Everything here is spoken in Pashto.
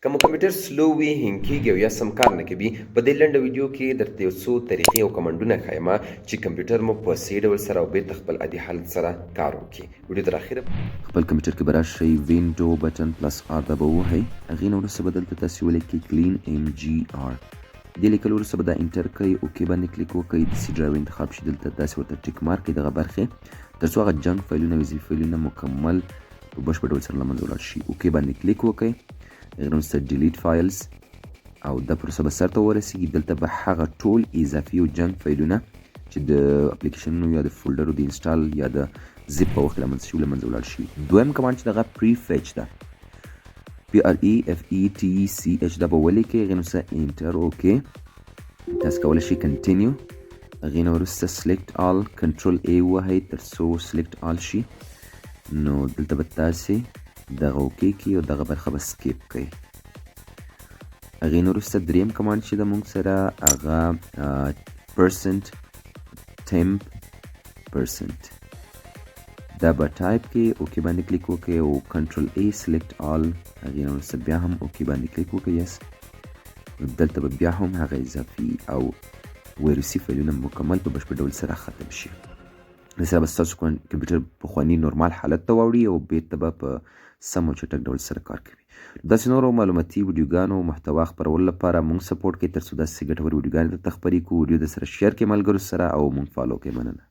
که مو کمپیوټر slow وي، hang کیږي او یا سم کار نه کوي، په دې لنډه ویډیو کې درته یو څو طریقې او کمنډونه ښایم چې کمپیوټر مو په صحیح ډول سره او بیرته خپل عادي حالت سره کار وکړي. ویډیو تر اخره. خپل کمپیوټر کې به راشئ، window button plus R دا به ووهئ. هغې نه وروسته به دلته تاسې ولیکئ clean MGR. دې لیکلو وروسته به دا enter کړئ، OK باندې کلیک وکړئ، د C drive انتخاب شي، دلته تاسې ورته tick mark کړئ دغه برخې، تر څو هغه junk فایلونه او اضافي فایلونه مکمل په بشپړ ډول سره له منځه ولاړ شي. OK باندې کلیک وکړئ، هغې نه وروسته delete files او دا پروسه به سرته ورسیږي. دلته به هغه ټول اضافي او junk فایلونه چې د اپلیکیشنونو یا د فولډرو د install یا د zip په وخت رامنځته شوي، له منځه ولاړ شي. دویم command چې دغه prefetch ده، PREFETCH، دا به ولیکئ، هغې نه وروسته enter، OK. تاسو کولی شئ continue، هغې نه وروسته select all، control A ووهئ تر څو select all شي. نو دلته به تاسې دغه OK کړئ او دغه برخه به skip کړئ. هغې نه وروسته دریم command چې د موږ سره هغه percent temp percent، دا به ټایپ کړئ، OK باندې کلیک وکړئ او control A، select all. هغې نه وروسته بیا هم OK باندې کلیک وکړئ، yes. دلته به بیا هم هغه اضافي او ویروسي فایلونه مکمل په بشپړ ډول سره ختم شي. دې سره به ستاسو کمپیوټر پخواني نورمال حالت ته واوړي او بیرته به په سم او چټک ډول سره کار کوي. داسې نورو معلوماتي ویډیوګانو محتوا خپرولو لپاره موږ support کړئ، تر څو داسې ګټورې ویډیوګانې درته خپرې کړو. ویډیو در سره share کړئ ملګرو سره او موږ follow کړئ. مننه.